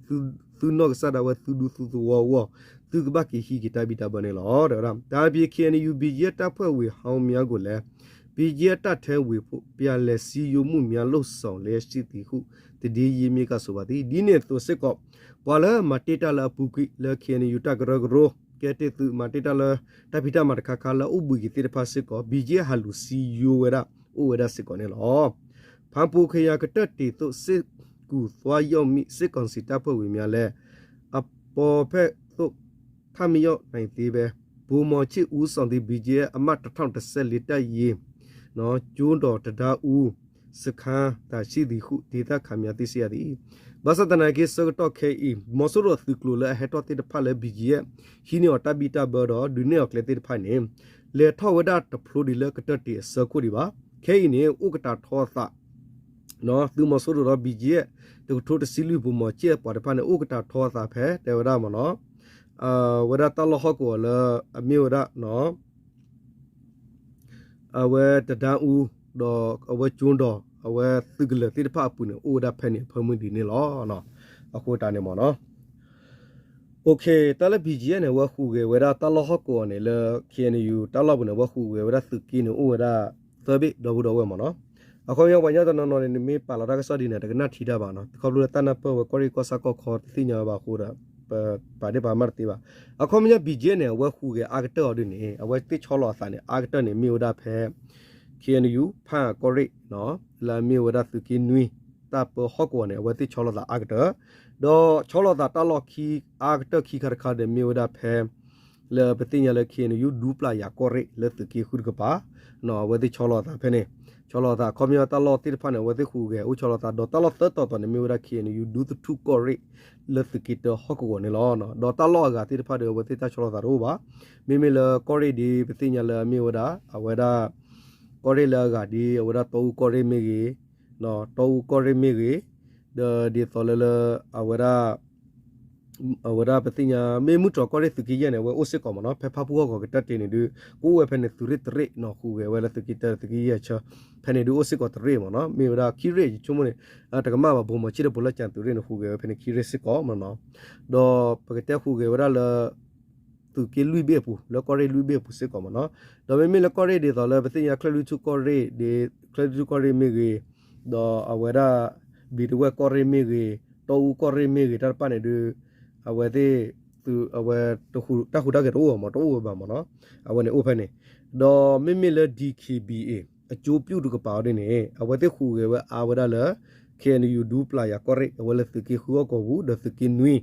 သုနီၢ်ကစၢ်ဒၣ်ဝဲသုဒူသုသဝီအဂီၢ် သုကဘၣ်က့ၤဟံးက့ၤတၢ်ဘံၣ်တၢ်ဘၢန့ၣ်လီၤ. တၢ်အံၤ ခ့ၣ်အဲၣ်ယူၣ် ဘီကၠံအ့ၣ် တပ်ဖွဲ့ဝင်ဟောင်းများကိုလည်း ဘီကၠံအ့ၣ် တပ်ထဲဝင်ဖို့ ပြန်လည်စည်းရုံးမှုများ လုပ်ဆောင်လျက်ရှိသည်ဟု သတင်းရင်းမြစ်က ဆိုပါသည် ဒ်န့ၣ်အသိးစ့ၢ်ကီး ပှၤလၢမၤတ့ၢ်တၢ်လၢအပူၤကွံာ်လၢ ခ့ၣ်အဲၣ်ယူၣ် တၢ်ကရၢကရိ ကဲတ့ၢ်သုးမၤတ့ၢ်တၢ်လၢ တၢ်ဖံးတၢ်မၤတခါခါလၢအအိၣ်ဘှံးက့ၤသ့ၣ်တဖၣ်စ့ၢ်ကီး ဘီကၠံအ့ၣ် ဟးလူၤစံယိဝဲဒၣ် အိၣ်ဝဲဒၣ်စ့ၢ်ကီးန့ၣ်လီၤ. ဖၣ်ပူၣ်ခ့ယါကတၢၢ်တံာ်သိး စစ်ကူသွားရောက်မည့် စစ်ကောင်စီတပ်ဖွဲ့ဝင်များလည်း အပေါ်ဘက်သို့ ထမရောက်နိုင်သေးဘဲ ဗိုလ်မှူးချစ် ဦးဆောင်သည့် ဘီကၠံအ့ၣ် အမှတ် တစ်ထောင်တစ်ဆယ့်လေး တပ်ရင်း ကၠိဒီးတဒါအူ စခန်းသာရှိသည်ဟု ဒေသခံများ သိရှိရသည် ဘၣ်ဆၣ်သနာ်က့ ဆၢကတီၢ်ခဲအံၤ မီၤစိရိၤသုးကျိၤလၢအဟဲထီၣ်သ့ၣ်တဖၣ်လၢ ဘီကၠံအ့ၣ် ဟံးန့ၢ်အီၤတၢ်ဘံၣ်တၢ်ဘၢဒီး ဒုးနဲၣ်အီၤကျဲသ့ၣ်တဖၣ်န့ၣ် လဲၤထီၣ်ဝဲဒၣ်တဖျိဒံးလၢကတၢၢ်တံာ်အဆၢခိၣ်ဒံးဘၣ်. ခဲအံၤန့ၣ် အိၣ်ကတၢ်ထီအသး သုးမီၤစိရိၤဒီး ဘီကၠံအ့ၣ် တကထိတဆံလွံၢ် ဗိုလ်မှူးချစ် ပှၤတဖၣ်န့ၣ် အိၣ်ကတၢ်ထီအသးဖဲ တဲဝဲဒၣ်မ့ၢ်နီၤ ဝဲဒၣ်တၢ်လီၢ်ဟီၣ်ကဝီၤလၢအမ့ၢ်ဝဲဒၣ် အဝဲတဒါအူ ဒီးအဝဲကၠိဒီး အဝဲသုးကလၢၤသ့ၣ်တဖၣ်အပူၤန့ၣ် အိၣ်ဝဲဒၣ်ဖဲန့ၣ်အဖၢမုၢ်ဒံးန့ၣ်လီၤ. အဃိတၢ်န့ၣ်မ့ၢ်နီၤ တၢ်လၢ ဘီကၠံအ့ၣ် န့ၣ် အဝဲဟူးဂဲၤဝဲဒၣ်တၢ်လီၢ်ဟီၣ်ကဝီၤန့ၣ်လၢ ခ့ၣ်အဲၣ်ယူၣ် တၢ်လီၢ်ပူၤန့ၣ် အဝဲဟူးဂဲၤဝဲဒၣ်သုးက့န့ၣ် အိၣ်ဝဲဒၣ်သၢဘ့ၣ် ဒီပုၢ်ဒီဝဲၢ်မ့ၢ်နီၤ. အခီပညီ ပှၤကညီတနီၤနီၤန့ၣ် နမ့ၢ်ပာ်လီၤတၢ်ကစီၣ်ဒ်န့ၣ် တကနၣ်ထံတၢ်ဘၣ်နီၤ ခီဖျိလၢတၢ်နၢ်ပၢၢ်ဝဲ ကီၢ်ရ့ၣ်ကီၢ်ဆၣ်ကီၢ်ခီတသ့ၣ်ညါဝဲဘၣ်အဃိဒီး ပပာ်ဒ့ၣ်ပာ်မၣ်တသ့ဘၣ်. အခီပညီ ဘီကၠံအ့ၣ် န့ၣ် အဝဲဟူးဂဲၤအါကတၢၢ်အီၤဒ်န့ၣ် အဝဲသ့ၣ်ဆီလီၤအသးန့ၣ် အါကတၢၢ်န့ၣ် မ့ၢ်ဝဲဒၣ်ဖဲ ခ့ၣ်အဲၣ်ယူၣ် ဖၣ်ကီၢ်ရ့ၣ် လၢအမ့ၢ်ဝဲဒၣ်သုးက့နွံ တၢ်ပၢဟီၣ်ကဝီၤန့ၣ် အဝဲသ့ၣ်ဆီလီၤသးအါကတၢၢ် ဒီးဆီလီၤသးတၢ်လီၢ်ခံ အါကတၢၢ်ခံခါတခါဒီး မ့ၢ်ဝဲဒၣ်ဖဲ လၢပသ့ၣ်ညါလၢ ခ့ၣ်အဲၣ်ယူၣ် ဒူပျၢ်ယၤကီၢ်ရ့ၣ် လၢသုးက့ဃုတကပၤ အဝဲသ့ၣ်ဆီလီၤသးဖဲန့ၣ် ဆီလီၤသး အခီပညီတၢ်လီၢ်သ့ၣ်တဖၣ်န့ၣ် အဝဲသ့ၣ်ဟူးဂဲၤအိၣ်ဆီလီၤသး ဒီးတၢ်လီၢ်သၢတီၤတီၤန့ၣ် မ့ၢ်ဝဲဒၣ် ခ့ၣ်အဲၣ်ယူၣ် ဒူသထူၣ်ကီၢ်ရ့ၣ် လၢသုးက့တၢဟီၣ်ကဝီၤန့ၣ်လီၤ. ဒီးတၢ်လီၢ်အဂၤသ့ၣ်တဖၣ်ဒီး အဝဲသ့ၣ်တၢ်ဆီလီၤသးတအိၣ်ဘၣ်. မ့မ့ၢ်လၢကီၢ်ရ့ၣ်ဒ် ပသ့ၣ်ညါလၢအမ့ၢ်ဝဲဒၣ် အဝဲဒၣ် ကီၢ်ရ့ၣ်လၢအဂၤဒ် အဝဲဒၣ်တီအူကီၢ်ရ့ၣ်မ့ၢ်ဂ့ၤ တီအူကီၢ်ရ့ၣ်မ့ၢ်ဂ့ၤ ဒီးဒ်သိးလၢလၢ အဝဲဒၣ် အဝဲဒၣ်ပသ့ၣ်ညါ မ့ၢ်မုၢ်တြီၤကီၢ်ရ့ၣ်သုးက့ယဲၢ်န့ၣ် အဝဲအိၣ်စ့ၢ်ကီးမ့ၢ်နီၤ ဖဲဖၣ်ပူၣ်ဟီၣ်ကဝီၤကတၢၢ်တ့ၢ်န့ၣ်ဒုး ကအိၣ်ဝဲဖဲန့ၣ် သုးရ့ၣ်တရ့ၣ်နီၤ ဟူးဂဲၤဝဲလၢသုးက့တၢ သုးက့ယဲၢ်ဆၢ ဖဲန့ၣ်ဒုးအိၣ်စ့ၢ်ကီးတရ့ၣ်မ့ၢ်နီၤ မ့ၢ်ဝဲဒၣ်ခံရ့ၣ်ယဆိကမိၣ်န့ၣ် တကမၣ်ဘၣ် ဗိုလ်မှူးချစ် ဒီး ဗိုလ်ချုပ်ဇော်မင်းထွန်း သုးရ့ၣ်န့ၣ် ဟူးဂဲၤဝဲဖဲန့ၣ် ခံရ့ၣ်စ့ၢ်ကီးမ့ၢ်နီၤ ဒီးပကတဲဟူးဂဲၤဝဲဒၣ်လၢ သုးက့လွံၢ်ဘ့ၣ်အပူၤ လၢကီၢ်ရ့ၣ်လွံၢ်ဘ့ၣ်အပူၤစ့ၢ်ကီးမ့ၢ်နီၤ ဒီးမ့မ့ၢ်လၢကီၢ်ရ့ၣ်ဒ်သိးလၢပသ့ၣ်ညါ ချၢၣ်လွံၢ်ထူၣ်ကီၢ်ရ့ၣ်ဒ် ချၢၣ်လွံၢ်ထူၣ်ကီၢ်ရ့ၣ်မ့ၢ်ဂ့ၤ ဒီးအဝဲဒၣ် ဘျံးတဝဲၢ်ကီၢ်ရ့ၣ်မ့ၢ်ဂ့ၤ တီအူကီၢ်ရ့ၣ်မ့ၢ်ဂ့ၤ တၢ်တဖၣ်န့ၣ်ဒုး အဝဲသ့ၣ် အဝဲ တၢ်ဟူးတၢ်ဂဲၤတအိၣ်ဘၣ်မ့ၢ် တအိၣ်ဝဲဘၣ်မ့ၢ်နီၤ အဝဲန့ၣ်အိၣ်ဖဲန့ၣ် ဒီးမ့မ့ၢ်လၢ DKBA အကၠိပျူၣ်တကပၤအီၤဒ်န့ၣ် အဝဲသ့ၣ်ဟူးဂဲၤဝဲအါဝဲဒၣ်လၢ ခ့ၣ်အဲၣ်ယူၣ် ဒူပျၢ်ယၤကီၢ်ရ့ၣ် အဝဲလၢသုးက့ဃုဟီၣ်ကဝီၤပူၤ ဒီးသုးက့နွံ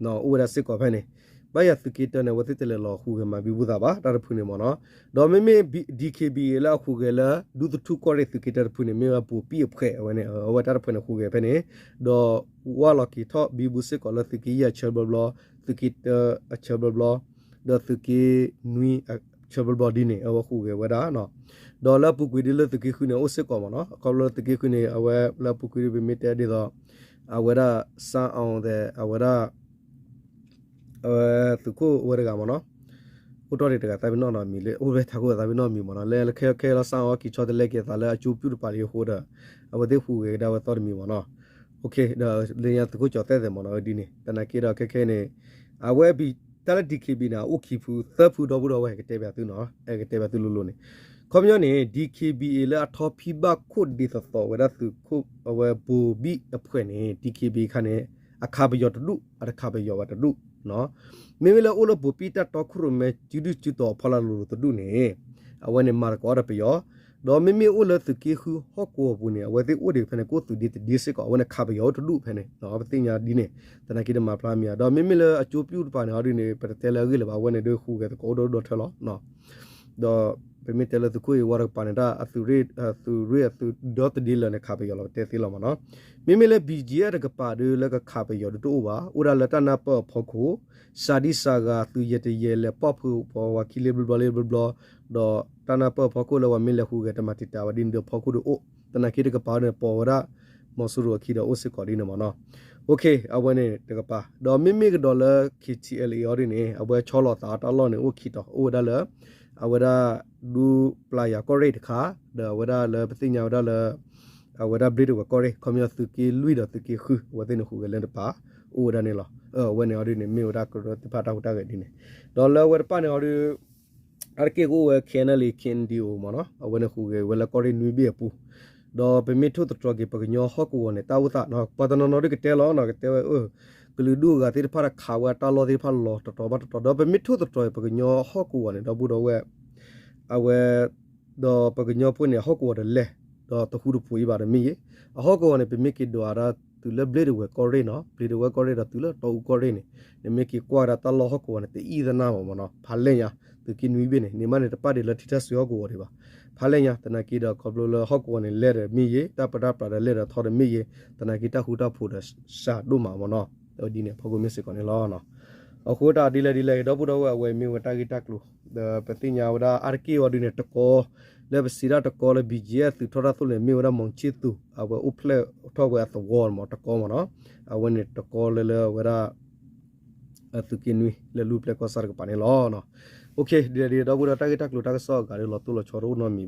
အိၣ်ဝဲဒၣ်စ့ၢ်ကီးဖဲန့ၣ် ဘၣ်ယၤသုးက့တၢန့ၣ် အဝဲသ့ၣ်တလဲၤလီၤဟူးဂဲၤမၤဘံဘူသးဘၣ် တၢ်တဖုန့ၣ်မ့ၢ်နီၤ ဒီးမ့မ့ၢ် DKBA လၢအဟူးဂဲၤလၢ ဒူသထူၣ်ကီၢ်ရ့ၣ်သုးက့တၢတဖုန့ၣ် မ့ၢ်ဝဲပိာ်ပံၣ်အဖှဲးအဝဲန့ၣ် အဝဲတၢ်တဖုန့ၣ်ဟူးဂဲၤဖဲန့ၣ် ဒီးဝၢ်လီၤက့ၤထီၣ်ဘံဘူစ့ၢ်ကီးလၢသုးက့ယဲၢ်အဆၢဘျီဘျီ သုးက့တၢအဆၢဘျီဘျီ ဒီးသုးက့နွံ ဆၢဘျီဘျီဒ်န့ၣ် အဝဲဟူးဂဲၤဝဲဒၣ်နီၤ. ဒီးလၢအပူၤကွံာ်ဒ်လၢသုးက့ဃုန့ၣ် အိၣ်စ့ၢ်ကီးမ့ၢ်နီၤ. အခီဖျိလၢသုးက့ဃုန့ၣ် အဝဲလၢအပူၤကွံာ်ဒ်ပမ့ၢ်တဲဒ်သိး အဝဲဒၣ် စၣ်အီၣ်သဲး အဝဲဒၣ် အဝဲသုးခိၣ်ဝဲတဂၤမ့ၢ်နီၤ, အိၣ်တ့ၢ်ဒံးတဂၤသးပ့ၤနီၣ်နီတမံၤလၢ အိၣ်ဝဲထးခိၣ်သးပ့ၤနီၣ်မံၤမ့ၢ်နီၤ, လၢလၢခဲခဲလီၤ စၣ်အီၣ်ကံၢ်ဆီတလဲက့ၤသးလၢအကၠိပျူၢ်တပၤလံအဃိဒီး အဝဲသ့ၣ်ဟူးဂဲၤကဒါဝဲသီတမံၤမ့ၢ်နီၤ. ဒီးလၢညါသုးခိၣ်ကၠီၤသဲၣ်သဲးမ့ၢ်နီၤ ဒ်န့ၣ် သနာ်က့ဒီးခဲခဲန့ၣ် အဝဲဘံၣ် တၢ်လၢ DKBA န့ၣ် အအိၣ်ခံဖုသၢဖုဒီပုၢ်ဒီဝဲၢ် ကတဲဘၣ်သုနီၤ, ကတဲဘၣ်သုလိၤလိၤန့ၣ် ခီပညီန့ၣ် DKBA လၢအထီၣ်ဖံးဘၣ်ခိၣ်ဒ်သိးသိးဝဲဒၣ်သုးခိၣ်အဝဲဘိၤဘံၣ်အဖှဲးန့ၣ် DKBA ခါန့ၣ် အခးပယီၤတဒူၣ် အတခးပယီၤဘၣ်တဒူၣ်, မ့မ့ၢ်လၢအိၣ်လၢဘိၤဘံၣ်တၢ်တီခိၣ်ရိၣ်မဲ စုဒုၣ်စုတီၤအဖီလာ်လိၤလိၤတဒူၣ်န့ၣ် အဝဲန့ၣ်မၤသကိးဒီးပယီၤ, ဒီးမ့မ့ၢ်အိၣ်လၢသုးက့ဃုဟီၣ်ကဝီၤပူၤန့ၣ် အဝဲသ့ၣ်အိၣ်ဒံးဖဲန့ၣ် ကအိၣ်သုးဒ့တဒ့စ့ၢ်ကီး အဝဲန့ၣ်ခးပယီၤအိၣ်တဒူၣ်ဖဲန့ၣ် ပသ့ၣ်ညါဒ်န့ၣ် သနာ်က့တမၤဖျါမံၤဧါ. ဒီးမ့မ့ၢ်လၢအကၠိပျူၢ်တပၤန့ၣ် အီၤဒ်န့ၣ် ပတတဲလၢအဂ့ၢ်လၢၤဘၣ် အဝဲန့ၣ်ဒ်ဟူးဂဲၤသကိးအိၣ်ဒိၣ်ဒိၣ်ထၢလီၤ ဒီးပမ့ၢ်တဲလၢသုးခိၣ်အ့ၣ်ဝါတကပၤန့ၣ် တၢ်အသုးရ့ၣ်အသုးဒီတဒ့လၢာ်န့ၣ် ခးပယီၤလီၤ ပတဲသ့လီၤမ့ၢ်နီၤ. မ့မ့ၢ်လၢ ဘီၣ်ကၠံၣ်အဲၣ် တကပၤဒီး လၢကခးပယီၤဒ်တအိၣ်ဘၣ် အိၣ်ဒၣ်လၢတၢ်နၢ်ပၢၢ်အဖီခိၣ် စၤဒံစၤဂၤ သုးယဲၢ်တယဲၢ် လဲၤပိာ်ဖုးပှၤဝၤခံလ့ဘျီဘျီလ့ဘျီဘျီ, ဒီးတၢ်နၢ်ပၢၢ်အဖီခိၣ်လၢပှၤမ့ၢ်လဲၤဟူးဂဲၤတမၤတံာ်တာ်ဝဲဒ်န့ၣ်ဒီး ဖီခိၣ်ဒုးအိၣ်သနာ်က့တကပၤန့ၣ် ပိာ်ဝဲဒၣ် မီၤစိရိၤအခံဒီးအိၣ်စ့ၢ်ကီးဒ်န့ၣ်မ့ၢ်နီၤ. အဝဲန့ၣ်တကပၤ ဒီးမ့မ့ၢ်ကဒီးလၢ KTLA အီၤဒ်န့ၣ် အဝဲဆီလီၤသးတၢ်လီၢ်န့ၣ် အိၣ်ခံတီၤ အိၣ်ဝဲဒၣ်လၢ အဝဲဒၣ် ဒူပျၢ်ယၤကီၢ်ရ့ၣ်တခါ ဒီးအဝဲဒၣ်လၢပသ့ၣ်ညါဝဲဒၣ်လၢ အဝဲဒၣ်ဘျ့ဒဝဲၢ်ကီၢ်ရ့ၣ် ခီပညီသုးက့လွံၢ်ဒီးသုးက့ဃု အဝဲသ့ၣ်န့ၣ်ဟူးဂဲၤလၢတပၤ အိၣ်ဝဲဒၣ်န့ၣ်လီၤ. အဝဲန့ၣ်အီၤဒ်န့ၣ် မ့ၢ်ဝဲဒၣ်ကရၢသ့ၣ်တဖၣ်တၢ်ဟူးတၢ်ဂဲၤဒ်န့ၣ် ဒီးလၢအဝဲတဖၣ်န့ၣ်အီၤဒ် အါတက့ၢ်ကအိၣ်ဝဲ KNLA KNDO မ့ၢ်နီၤ အဝဲန့ၣ်ဟူးဂဲၤဝဲလၢကီၢ်ရ့ၣ်နွံဘ့ၣ်အပူၤ, ဒီးပမ့ၢ်ထိၣ်သတြီၤက့ၤ ပကညီဟီၣ်ကဝီၤန့ၣ် တၢ်အိၣ်သး ပှၤတနီၤနီၤဒ်ကတဲလီၤနီၤ ကတဲဝဲ ကလုာ်ဒူၣ်အဂၤသ့ၣ်တဖၣ်ဒီးခးဝဲတၢ်လီၢ်သ့ၣ်တဖၣ်လီၤတတီၤဘၣ်တတီၤ ဒီးပမ့ၢ်ထိၣ်သတြီၤက့ၤ ပကညီဟီၣ်ကဝီၤန့ၣ် ဒီပုၢ်ဒီဝဲၢ် အဝဲ ဒီးပကညီဖိန့ၣ် အဟီၣ်ကဝီၤတလဲၢ် ဒီးတဃူတဖိးအံၤဘၣ်ဒီးမ့ၢ်ဂ့ၤ, အဟီၣ်ကဝီၤန့ၣ် ပမ့ၢ်က့ၤဒွးဒၣ်တုၤလၢဘျ့ဒဝဲၢ်ကီၢ်ရ့ၣ်နီၤ ဘျ့ဒဝဲၢ်ကီၢ်ရ့ၣ်ဒီးတုၤလၢတီအူကီၢ်ရ့ၣ်န့ၣ် နမ့ၢ်က့ၤကွၢ်ဒၣ်တၢ်လီၢ်ဟီၣ်ကဝီၤန့ၣ် တအံၣ်သနာ်မ့ၢ်နီၤ ဖးလဲၢ်ညါ သုးက့နွံဘ့ၣ်န့ၣ် န့ၣ်မးန့ၣ် တပာ်ဒံးလၢထံထၢၣ်စွ့ဟီၣ်ကဝီၤဒံးဘၣ် ဖးလဲၢ်ညါ သနာ်က့ဒီး ခီဖျိလၢဟီၣ်ကဝီၤန့ၣ်လဲၢ်ဒီးမ့ၢ်ဂ့ၤ တၢ်ပၢတၢ်ပြးဒီးလဲၢ်ဒီးထီဒီးမ့ၢ်ဂ့ၤ သနာ်က့တၢ်ဃူတၢ်ဖိးဒီးစှၤဒိၣ်မးမ့ၢ်နီၤ ဒ်န့ၣ်အဖီခိၣ်မ့ၢ်စ့ၢ်ကီးန့ၣ်လီၤ. အဃိတၢ်ဒ်လဲၣ်ဒ်လဲၣ်ဂ့ၤ ဒီပုၢ်ဒီဝဲၢ် အဝဲမ့ၢ်ဝဲတၢ်ဂ့ၢ်တၢ်ကျိၤ ဒီးပသ့ၣ်ညါဝဲဒၣ်အါတက့ၢ်အီၤဒ်န့ၣ် တကီ လၢပစံးတၢ်တကီလၢ ဘီၣ်ကၠံၣ်အဲၣ် သုးထီၣ်တၢ်သိၣ်န့ၣ် မ့ၢ်ဝဲဒၣ် မီၣ်ဆံၣ်သူး အဝဲအိၣ်ဖျဲၣ်ထီၣ်ဝဲအသဝီမ့ၢ်တကီမ့ၢ်နီၤ အဝဲန့ၣ်တကီလၢလၢအဝဲဒၣ် သုးက့နွံ လၢလူၢ်ပျဲၢ်ကီၢ်ဆၣ်တကပၤန့ၣ်လီၤ. ဒ်လဲၣ်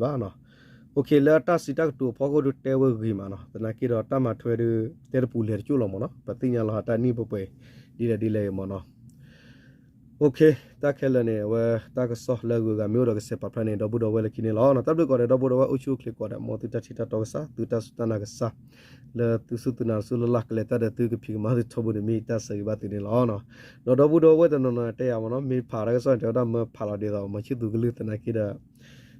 ဒ်လဲၣ် ဒီပုၢ်ဒီဝဲၢ် တၢ်ဂ့ၢ်တၢ်ကျိၤတၢ်ကစီၣ်အဂၤဒီး လီၤတိၢ်လီၤဆီတအိၣ်နီတမံၤဘၣ်နီၤ. လၢတၢ်စံးတၢ်ကတိၤအဖီခိၣ်ဒုးတဲဝဲဂ့ၤမးနီၤ သနာ်က့ဒီးတၢ်မၤထွဲဒုး တဲတပူၤလဲၤတကၠိၣ်လီၤမ့ၢ်နီၤ ပသ့ၣ်ညါလီၤဟးတၢ်နံၣ်ပှဲၤပှဲၤ ဒ်လဲၣ်ဒ်လဲၣ်ဂ့ၤမ့ၢ်နီၤ တၢ်ခဲလၢာ်န့ၣ် အဝဲတၢ်ကစီၣ်လၢအဂုၤအဂၤမ့ၢ်အိၣ်ဒီးကစဲးပာ်ဖျါန့ၣ် ဒီပုၢ်ဒီဝဲၢ်လၢခံန့ၣ်လီၤ. တၢ်ဘျုးကိးဂၤဒဲး ဒီပုၢ်ဒီဝဲၢ် အိၣ်ဆူၣ်အိၣ်ချ့ကိးဂၤဒဲး မ်သုတၢ်ထံၣ်တၢ်တီကစၢ် သုတၢ်စူၢ်တၢ်နာ်ကစၢ် လၢသုစူၢ်သုနာ်လၢစူၢ်လၢ်လၢ် ကလဲၤတၢ်ဒီးသုကဖံးကမၤသုထီဘိန့ၣ် မ့ၢ်တၢ်ဆၢဂ့ၤဘၣ်သုန့ၣ်လီၤ. ဒီးဒီပုၢ်ဒီဝဲၢ်တနီၤနီၤတဲယၤမ့ၢ်နီၤ မ့ၢ်ဖးတၢ်ကစီၣ်န့ၣ် တဲဝဲဒၣ်မၢဖးလီၤဒ်သိး မီၤဆံၣ်သူးကလုၢ်သနာ်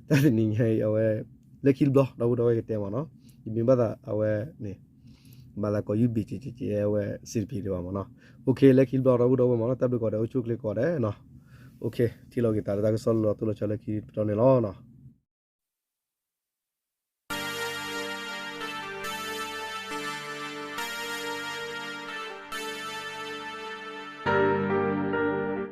က့ဒီး တၢ်တနံၤညါအံၤ အဝဲ လၢခံတဘျီ ဒီပုၢ်ဒီဝဲၢ်ကတဲမ့ၢ်နီၤ ယမ့ၢ်ဘၣ်သးအဝဲန့ၣ် မၤသးကိးယူၢ်ဘံၣ်ကကဲဝဲစံးတဖံးဒံးဘၣ်မ့ၢ်နီၤ. လၢခံတဘျီ ဒီပုၢ်ဒီဝဲၢ်မ့ၢ်နီၤ တၢ်ဘျုးကိးဂၤဒဲး အိၣ်ဆူၣ်အိၣ်ချ့ကိးဂၤဒဲးနီၤ. ထံၣ်လိာ်က့ၤသးလၢတၢ်ကစီၣ်လၢလီၤတိၢ်လီၤဆီလၢခံတဘျီန့ၣ်လီၤ.